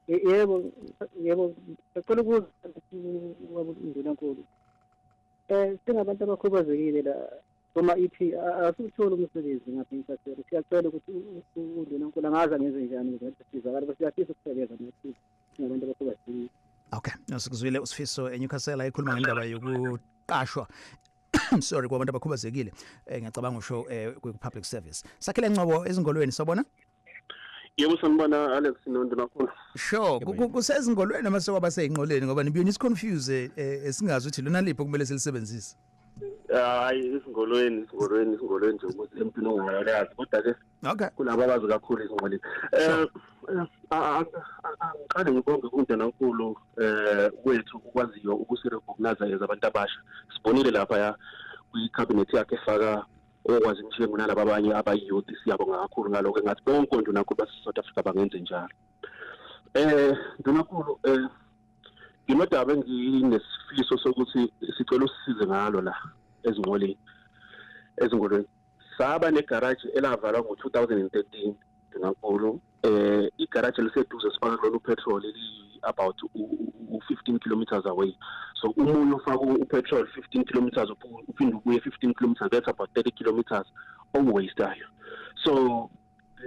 Yebo, ngicela ukubuza undunankulu. Singabantu abakhubazekile la kuma EP, asitholi umsebenzi ngapha eNkathe. Siyacela ukuthi undunankulu angaza ngenze njani ukuze sisizakale, bese siyafisa ukusebenza nathi singabantu abakhubazekile. Okay, nasikuzwile uSifiso eNewcastle ayikhuluma ngendaba yokuqashwa, sorry, kwabantu abakhubazekile. Ngiyacabanga usho ku public service. Sakhele Ngcobo eZingolweni, sabona? Yebo, sanibona Alex noNdunankulu. Sure, kuseZingolweni noma sekwaba seyinqoleni, ngoba nibuye nisiconfuse, esingazi ukuthi lona liphi okumele silisebenzise. Hayi, iZingolweni, iZingolweni, iZingolweni nje ukuthi emntwini ongalazi, kodwa ke kulabo abazi kakhulu iZingolweni. Angiqale ngibonge kuNdunankulu wethu ukwaziyo ukusirecognize as abantu abasha. Sibonile lapha ya kwi-cabinet yakhe efaka okwazi njengo nalabo abanye abayouth, siyabonga kakhulu ngalokho. Engathi bonke ondunankulu base South Africa bangenze njalo. Ndunankulu, nginodaba enginesifiso sokuthi sicela usisize ngalo la eZingolweni. EZingolweni saba negarage elavalwa ngo-2013. Ndunankulu. Igaraji liseduze, sifaka kulona upetrol, eli about u-15 kilometers away. So uma uyofaka upetrol 15 kilometers, uphinde ubuye 15 kilometers, that's about 30 kilometers owastayo. So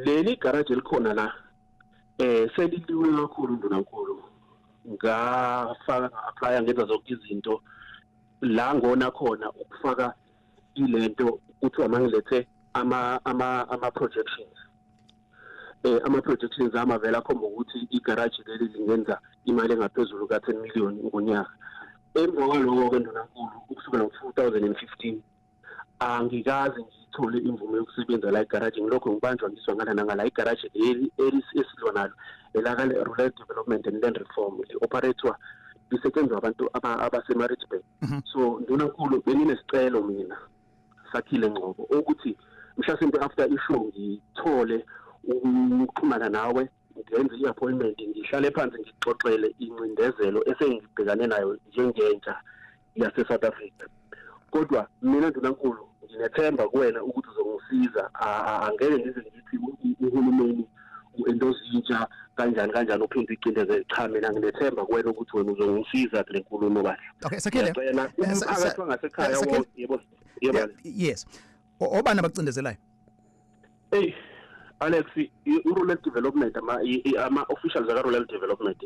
leli garage elikhona la seliliwe kakhulu, Ndunankulu. Ngafaka, nga-applya, ngenza zonke izinto la ngona khona ukufaka ilento kuthiwa mangilethe ama projections. Ama projections amavela akhomba ukuthi igaraji leli lingenza imali engaphezulu ka-10 million ngonyaka. Emva kwaloko-ke, Ndunankulu, ukusukela ngo-2015 angikaze ngiyithole imvume yokusebenza la igaraji. Ngilokho ngibanjwa ngiswa ngala nangala. Igaraji leli esilwa nalo elaka-Rural Development and Land Reform, li-operate-wa, lisetshenzwa abantu abase-Maritzburg. So Ndunankulu, benginesicelo mina Sakhile Ngcobo ukuthi mhlasimpe after ishow ngithole ukuxhumana nawe, ngenze i-appointment, ngihlale phansi, ngixoxele incindezelo esengibhekane nayo njengentsha yase-South Africa. Kodwa mina, Ndunankulu, nginethemba kuwena ukuthi uzongisiza. Angeke ngize ngithi uhulumeni u-endorse intsha kanjani kanjani, uphinde uyicindezele. Cha, mina nginethemba kuwena ukuthi wena uzongisiza kule nkulumo kahle. Okay, Sakhile. Ngiyacela umphakathi wangasekhaya. Sakhile. Yebo, yebo. Yes, obani abacindezelayo? Hey Alex, i-rural development, ama officials aka-rural development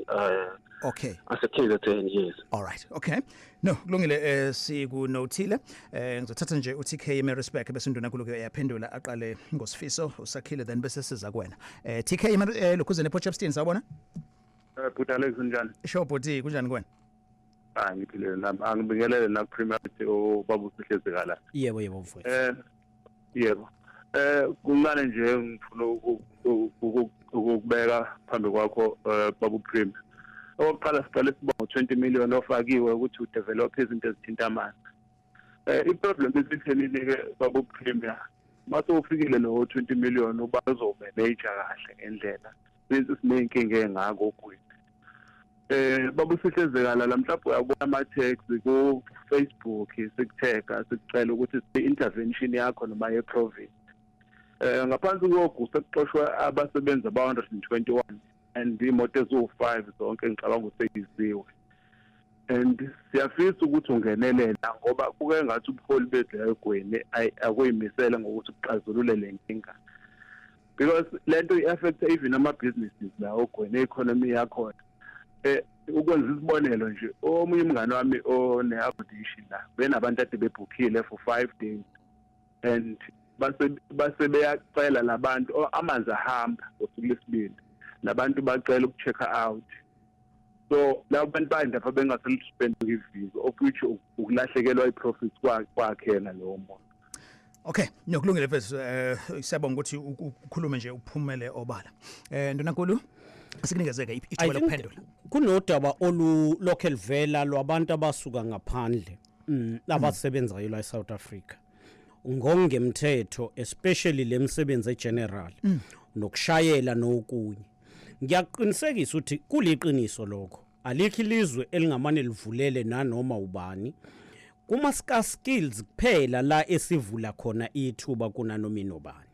ase-KZN, yes. All right, okay, no, kulungile, sikunothile. Ngizothatha nje uTK Maritzburg bese uNdunankulu ke uyaphendula, aqale ngoSifiso, uSakhile, then bese siza kuwena. TK lokhuzene ePort Shepstone, sawubona. Bhuti Alex, unjani? Sho bhuti, kunjani kuwena? Ah, ngiphilile nami. Angibingelele na Premier obaba uSihlezi kala. Yebo, mfowethu. Yebo. Kuncane nje ngifuna ukubeka phambi kwakho, babu Premier. Okokuqala, siqale sibonga 20 million ofakiwe ukuthi udevelop izinto ezithinta amanzi. I-problem isithenini ke, babu Premier? Mase ufikile lo 20 million, uba uzomanage kahle ngendlela, since sineyinkinga engako ogwini. Babu Sihlezekala la, mhlawumbe uyabona ama-tags ku Facebook, sikuthenga, sikucela ukuthi intervention yakho noma ye province. Ngaphansi kogu sekuxoshwe abasebenzi aba-121 and imoto eziwu-5 zonke ngicabanga ukuthi and siyafisa ukuthi ungenelela, ngoba kuke ngathi ubuholi bethu la egweni akuyimisele ngokuthi kuxazulule le nkinga, because lento i-affect even ama-businesses la ogweni, i-economy yakhona. Ukwenza isibonelo nje, omunye umngane wami one-accommodation la benabantu ade bebhukhile for 5 days and base beyacela labantu, amanzi ahamba ngosuku lwesibili, labantu bacela uku-check out. So labo bantu bayindapha bengaselispendi iviki, of which ukulahlekelwa i-profit kwakhe yena lowo muntu. Okay, no, kulungile mfethu, siyabonga ukuthi ukhulume nje uphumele obala. Ndunankulu, sikunikeze ithuba I think lokuphendula. Kunodaba olu lokhe livela lwabantu abasuka ngaphandle abasebenzayo la eSouth Africa ngongemthetho, especially lemsebenzi egeneral nokushayela nokunye. Ngiyaqinisekisa ukuthi kuliqiniso lokho, alikho ilizwe elingamane livulele nanoma ubani. Kuma skills kuphela la esivula khona ithuba kunanoma inobani.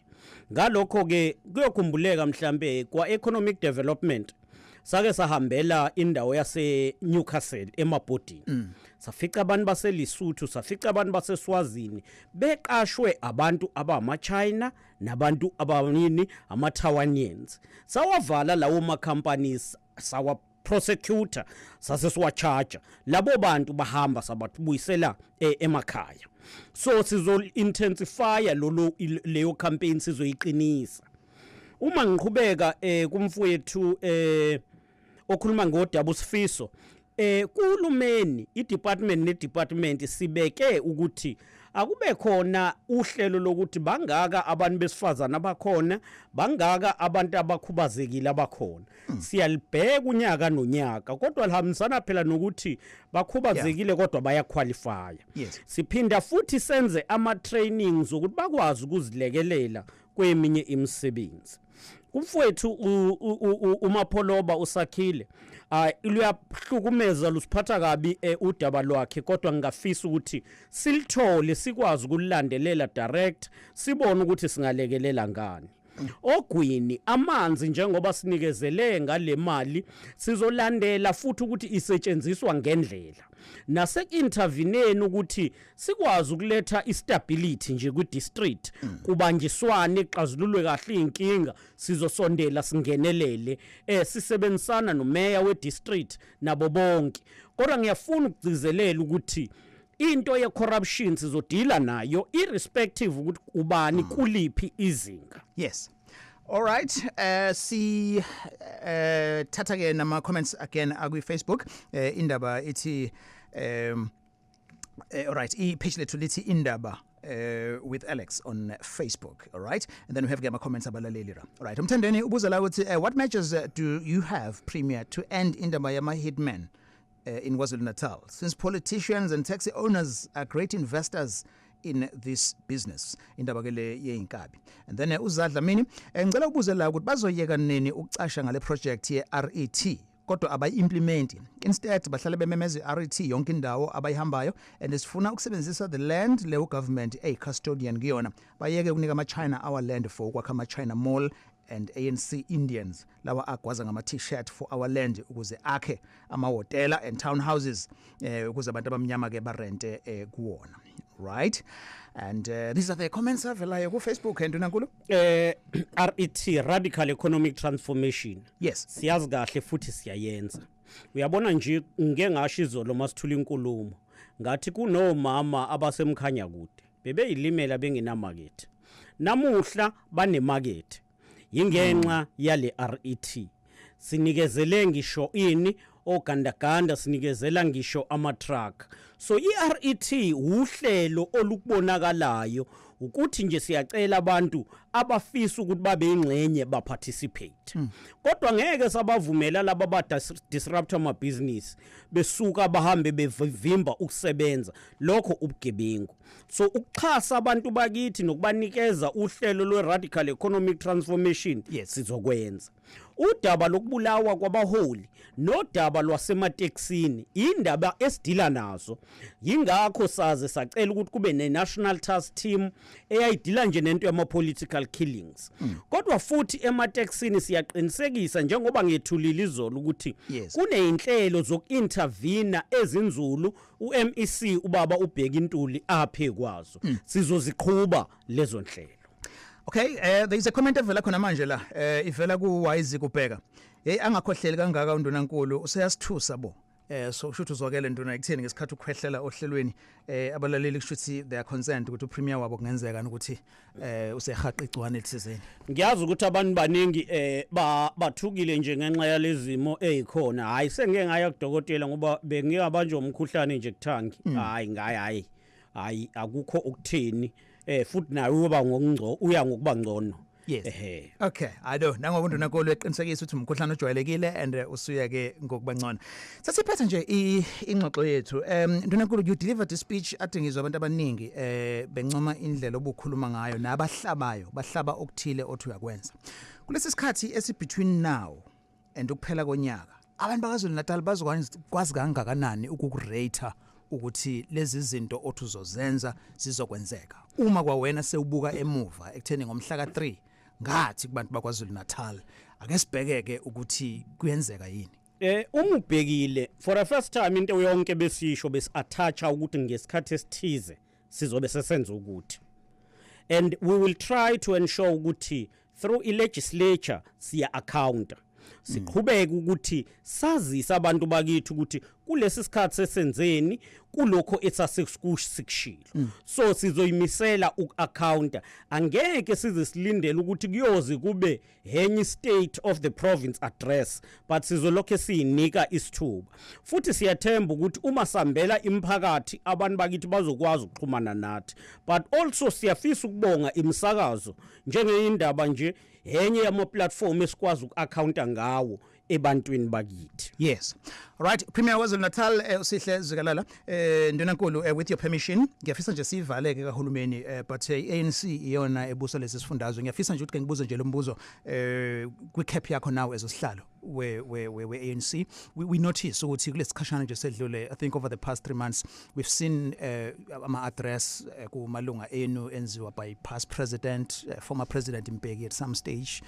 Ngalokho ke kuyokhumbuleka mhlambe kwa economic development sake sahambela indawo yase Newcastle emabhodini, safica abantu baseLesotho, safica abantu baseSwazini beqashwe abantu abama-China nabantu abanini, ama-Taiwanians. Sawavala lawo ma companies, sawa prosecutor, sase siwacharge labo bantu, bahamba, sabatubuyisela emakhaya. So sizo intensify lolo leyo campaign, sizoyiqinisa. Uma ngiqhubeka kumfowethu okhuluma ngodaba uSifiso, kuhulumeni, i-department ne-department sibeke ukuthi akube khona uhlelo lokuthi bangaka abantu besifazana abakhona, bangaka abantu abakhubazekile abakhona. Siyalibheka unyaka nonyaka, kodwa lihambisana phela nokuthi bakhubazekile kodwa bayaqualifya. Siphinda futhi senze ama trainings ukuthi bakwazi ukuzilekelela kweminye imisebenzi. Kumfowethu uMapholoba uSakhile, ay, luyahlukumeza, lusiphatha kabi udaba lwakhe, kodwa ngingafisa ukuthi silithole, sikwazi ukulandelela direct, sibone ukuthi singalekelela ngani. Ogwini amanzi, njengoba sinikezele ngale mali, sizolandela futhi ukuthi isetshenziswa ngendlela, nase-interveneni ukuthi sikwazi ukuletha istability nje kwi-district, kubanjiswane, kuxazululwe kahle iy'nkinga. Sizosondela, singenelele, sisebenzisana nomeya we-district nabo bonke. Kodwa ngiyafuna ukugcizelela ukuthi into ye-corruption sizodila nayo, irrespective ukuthi ubani kuliphi izinga. Yes. All right. Si thatha ke nama comments again akwi Facebook. Indaba ithi all right, i page lethu lithi Indaba with Alex on Facebook. All right? And then we have ke ama comments abalaleli la. All right. Umthandeni ubuza la ukuthi what measures do you have, Premier, to end indaba yama hitmen in KwaZulu-Natal, since politicians and taxi owners are great investors in this business? Indaba ke le yeinkabi. And then uZadla mini, ngicela ukubuza la ukuthi bazoyeka nini ukucasha ngale project ye RET, kodwa abayi-implement? Instead bahlale bememeza i-RET yonke indawo abayihambayo, and sifuna ukusebenzisa the land leyo government eyi-custodian kuyona. Bayeke ukunika ama-China our land for ukwakha ama-China Mall, and ANC Indians lawa agwaza ngama t-shirt for our land, ukuze akhe amahhotela and townhouses, ukuze abantu abamnyama ke barente kuwona. Right, and these are the comments avelayo ku Facebook, Ndunankulu. RET, radical economic transformation. Yes. Siyazi kahle futhi siyayenza. Uyabona nje, ngike ngasho izolo masithula inkulumo, ngathi kunomama abasemkhanya kude bebeyilimela bengenamakethe, namuhla banemakethe yingenxa yale RET. Sinikezele ngisho ini, ogandaganda, sinikezela ngisho ama-truck. So i-RET uhlelo olukubonakalayo ukuthi nje siyacela abantu abafisa ukuthi babe ingxenye baparticipate, kodwa ngeke sabavumela laba ba disrupt amabhizinisi, besuka bahambe bevimba ukusebenza. Lokho ubugebengu. So ukuxhasa abantu bakithi nokubanikeza uhlelo lwe-radical economic transformation, sizokwenza. Udaba lokubulawa kwabaholi nodaba lwasemateksini, indaba esidila nazo. Yingakho saze sacela ukuthi kube ne-national task team eyayidila nje nento yama-political killings. Kodwa futhi emateksini siyaqinisekisa, njengoba ngethulile izolo, ukuthi kuneyinhlelo zoku-intervena ezinzulu u-MEC ubaba uBheki Ntuli aphe kwazo. Sizoziqhuba lezo nhlelo. Okay, there is a comment evela khona manje la, ivela ku Wise kubheka. Hey, angakhohleli kangaka uNdunankulu, useyasithusa bo. So kusho ukuthi uzwakele, nduna, ekutheni ngesikhathi ukhwehlela ohlelweni, abalaleli kusho ukuthi they are concerned ukuthi upremier wabo kungenzeka ukuthi usehaqa igciwane elithizeni. Ngiyazi ukuthi abantu baningi bathukile nje ngenxa yalezimo ezikhona. Hayi, sengike ngaya kudokotela ngoba bengingabanjwa umkhuhlane nje kuthangi. Hayi, ngayi, hayi hayi, akukho ukuthini, futhi naye uba ngokungco, uya ngokuba ngcono. Ehe. Okay, I know. Nangoba uNdunankulu eqinisekisa ukuthi umkhuhlane ojwayelekile and usuya ke ngokuba ngcono. Sasiphethe nje ingxoxo yethu. Ndunankulu, you delivered a speech ade ngizwa abantu abaningi bencoma indlela obukhuluma ngayo, nabahlabayo bahlaba okuthile othi uyakwenza. Kulesi sikhathi esi between now and ukuphela konyaka, abantu bakaZulu Natal bazokwazi kwazi kangakanani ukukurate ukuthi lezi zinto othi uzozenza zizokwenzeka, uma kwawena sewubuka emuva ekutheni ngomhla ka3 ngathi kubantu bakwaZulu Natal, ake sibhekeke ukuthi kuyenzeka yini? Uma ubhekile, for the first time into yonke besisho besi-attacha ukuthi ngesikhathi esithize sizobe sesenza ukuthi, and we will try to ensure ukuthi through i-legislature siya accounta, siqhubeke ukuthi sazise abantu bakithi ukuthi kulesi sikhathi sesenzeni kulokho esasekushilo. So sizoyimisela uku-accounta. Angeke size silindele ukuthi kuyoze kube henye State of the Province Address, but sizolokho siyinika isithuba. Futhi siyathemba ukuthi uma sambela imphakathi, abantu bakithi bazokwazi ukuxhumana nathi. But also siyafisa ukubonga imisakazo njengeyindaba nje, enye yama platform esikwazi uku-accounta ngawo. Ebantwini bakithi. Yes. All right, Premier KwaZulu Natal, uSihle Zikalala, Ndunankulu, with your permission, ngiyafisa nje sivaleke kahulumeni, but ANC iyona ebusa lesi sifundazwe. Ngiyafisa nje ukuthi ke ngibuze nje lo mbuzo kwi cap yakho now as usihlalo we ANC. We notice ukuthi kulesikhashana nje sedlule, I think over the past 3 months, we've seen ama address kumalunga enu enziwa by past president, former President Mbeki at some stage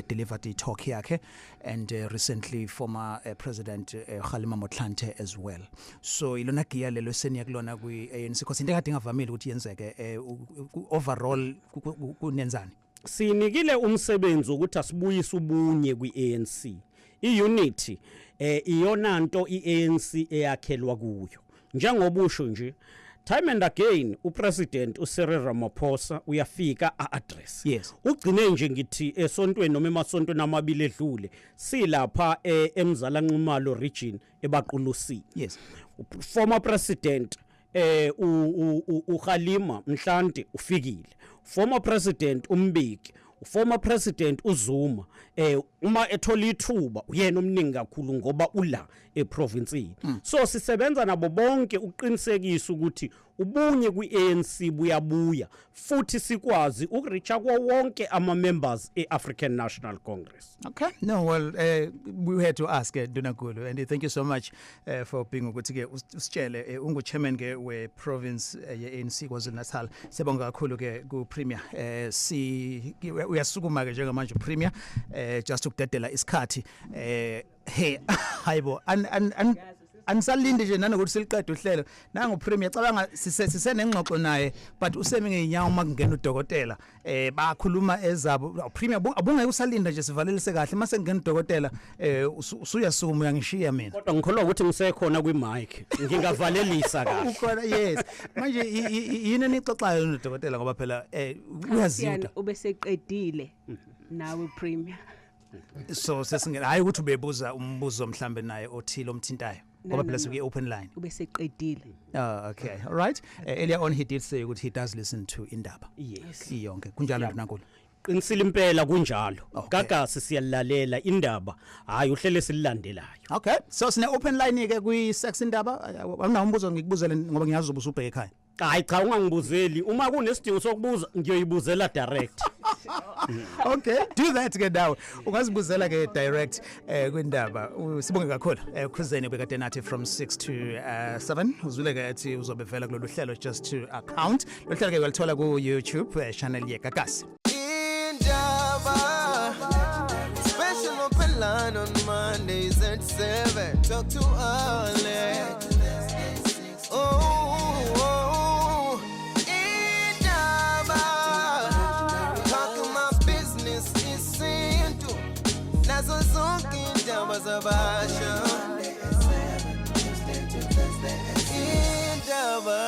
delivered the talk yakhe, and recently former President Kgalema Motlanthe as well. So ilona giya lelo seniya kulona kwi ANC, because into ekade ingavamile ukuthi yenzeke overall kunenzani? Sinikile umsebenzi ukuthi asibuyise ubunye kwi-ANC. I-unity iyona nto i-ANC eyakhelwa kuyo. Njengoba usho nje, time and again uPresident uCyril Ramaphosa uyafika a-address. Ugcine nje ngithi esontweni noma emasontweni amabili edlule silapha eMzala Nxumalo region eBaqulusini. Former President uKgalema Motlanthe ufikile, former President uMbeki, former President uZuma, uma ethola ithuba uyena omningi kakhulu ngoba ula eprovinsini. So sisebenza nabo bonke ukuqinisekisa ukuthi ubunye kwiANC buyabuya futhi sikwazi ukureacha kwa wonke ama members eAfrican National Congress. Okay. No, well, we had to ask, Ndunankulu, and thank you so much for being ukuthi ke usitshele, ungu chairman ke we province ye ANC KwaZulu Natal. Siyabonga kakhulu ke ku Premier. Si uyasukuma ke njengamanje Premier, just ukudedela isikhathi. Hey, hayibo, an an an anisalindi nje nanokuthi siliqede uhlelo. Nangu Premier, cabanga sisenengxoxo naye, but usemi ngeenyawo uma kungena udokotela, bakhuluma ezabo. Premier, abungeke usalinda nje sivalelise kahle mase kungena udokotela, usuyasukuma uyangishiya mina. Kodwa ngikholwa ukuthi ngisekhona kwi-mic, ngingavalelisa kahle. Ukhona, yes. Manje yini enixoxayo nodokotela, ngoba phela uyaziwa? Ubeseqedile nawe, Premier. So sesingena, hayi ukuthi ubebuza umbuzo mhlambe naye othile omthintayo, ngoba No, phela no. sikuyi open line. Ubeseqedile. Oh, okay. All right. Earlier on he did say ukuthi he does listen to Indaba. Iyonke. Kunjalo, Ndunankulu? Qinisile impela, kunjalo. Gagasi siyalalela Indaba, hayi uhlele sililandelayo. Okay. So sine open line ke kwi Sex Indaba. Awunawo umbuzo ngikubuzele ngoba ngiyazi uzobe usubheke ekhaya? Hayi cha, ungangibuzeli. Uma kunesidingo sokubuza ngiyoyibuzela direct. Okay, do that ke now. Ungazibuzela ke direct kwindaba. Sibonge kakhulu. Khuzeni bekade nathi from 6 to 7. Uzwile ke ethi uzobe vela kulolu hlelo just to account. Lo hlelo ke uyalithola ku YouTube channel yeGagasi. Indaba. Special open line on Mondays at 7. Talk to Alex. Oh, Indaba. Talking my business isintu. Nazo zonke indaba zabasha. Indaba.